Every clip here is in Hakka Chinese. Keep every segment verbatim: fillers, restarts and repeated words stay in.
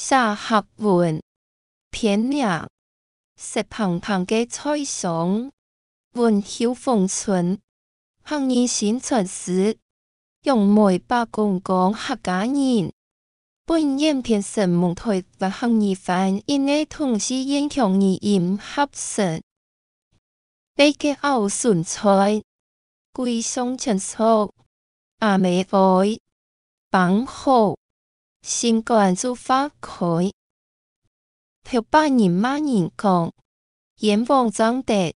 寫客文，篇名：食嘭嘭个菜商。 溫厚風春，客語薪傳師，楊梅伯公講客家人。本影片承蒙臺灣客語翻譯个同時，音響語音合成。八格拗筍菜，歸上全熟，阿姆哀，爌好，心肝就化開。 頭擺人罵人講，冤枉正得，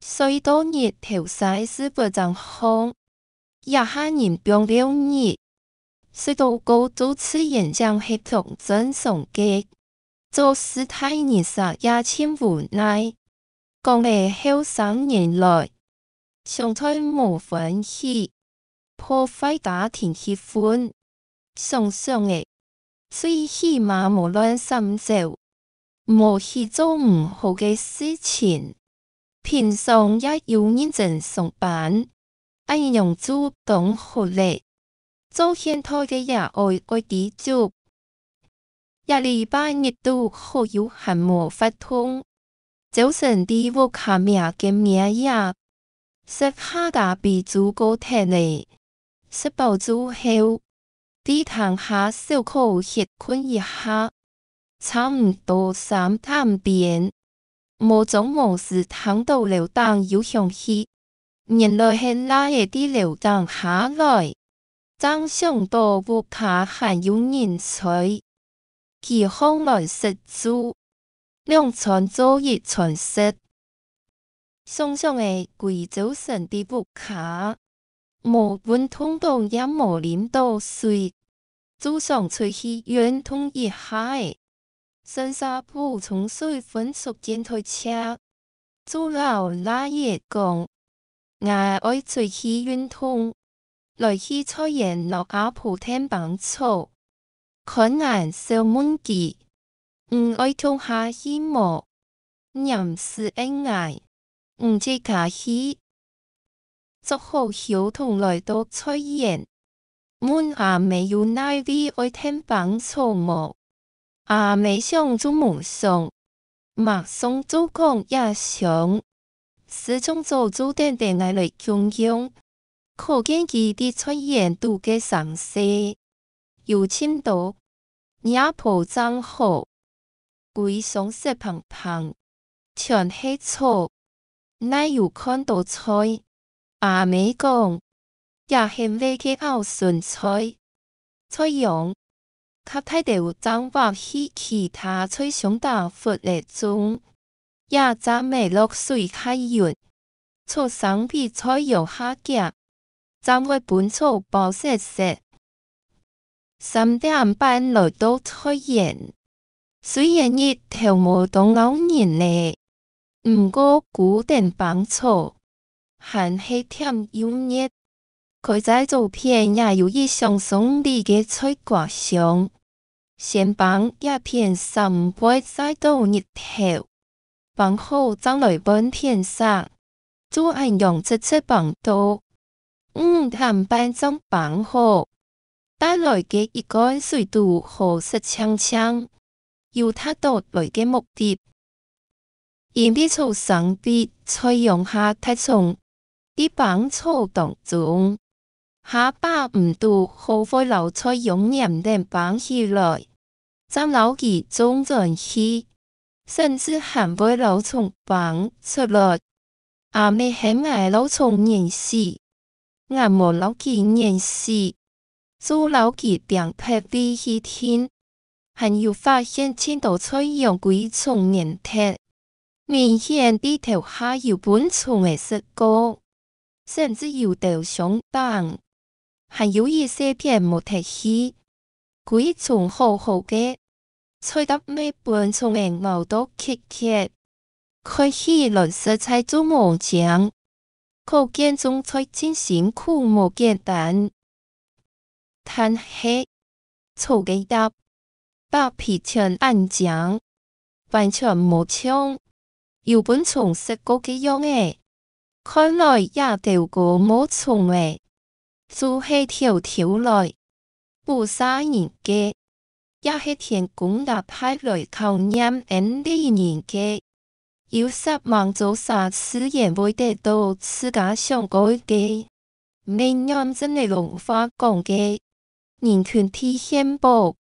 睡到日頭晒就會正䟘。這下人放尞日，睡到過晝自然正係當正常个，做事大人儕也盡無奈。講个後生人來， 常在無歡喜，破壞家庭氣氛。想想仔，最起碼無亂三走，無去做毋好个事情，平常也有認真上班，恁樣就當好咧。做現代个爺哀愛知足。 這禮拜日都好有閒無活動，朝晨在屋下摸个貓仔，食下咖啡就過忒咧。食飽之後，在廳下小可歇睏一下，差毋多三點邊，無張無勢聽到樓頂有響起，原來係倈仔在樓頂下來。 正想到屋下還有人在，佢䟘來食晝，兩餐做一餐食。想想仔歸朝晨在屋下，無運動到也無啉到水，就想出去運動一下仔，順續補充水分逐漸退赤。 就摎倈仔講：「𠊎愛出去運動，來去菜園摎阿婆𢯭枋草。」看𠊎笑問佢：「你愛共下去無？」黏時應𠊎：「你自家去。」 著好後同來到菜園，問阿姆有哪位愛𢯭枋草無。阿姆想就無想，馬上就講也想，時鐘早就等等𠊎來共用，可見佢在菜園肚个生事有盡多。 若婆正好，歸上色嘭嘭，全係草，哪有看到菜。阿姆講：「這係挖个拗筍菜。」菜秧，較大兜正挖去其他菜箱頂窟咧種，這站仔落水較勻，草生比菜秧較遽，正會分草包實實。 三點半來到菜園，雖然日頭無當摎人咧，毋過牯等枋草還係恬又熱。開在左片也有一箱箱仔个菜瓜香，鮮枋這片煞毋會曬到日頭，枋好正來換片色，就恁樣直直枋到 五點半正枋好，帶來个一罐水都好食淨淨，有達到來个目的。因為草生比菜秧較較重，在枋草當中，下把毋堵好會摎菜秧黏等枋起來，正摎佢種轉去，甚至還會摎蟲枋出來。 阿姆喊𠊎摎蟲撿死，𠊎無摎佢撿死，就摎佢拚別位去跈，還有發現盡多菜秧歸蟲黏忒，明顯在頭下有分蟲仔食過，甚至有兜箱頂，還有一細片無忒去， 歸種好好个，菜搭乜分蟲仔咬到㧡㧡，看起來實在就無靚，可見種菜真辛苦無簡單。但係，草个葉，剝皮全恁靚，完全無像有分蟲食過个樣仔。 看來這兜歌舞蟲仔，就係偷偷來，捕殺人个。也係天公爺派來考驗恩俚人个。有煞猛做啥自然會得到自家想愛个。毋免仰真个龍話講个，人勤地獻寶，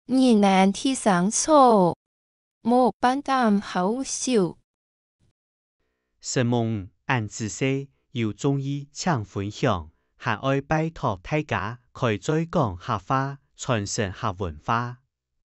人懶地生草，無半點好愁。 承蒙恁仔細，有中意請分享，還愛拜託大家開嘴講客話，傳承客文化。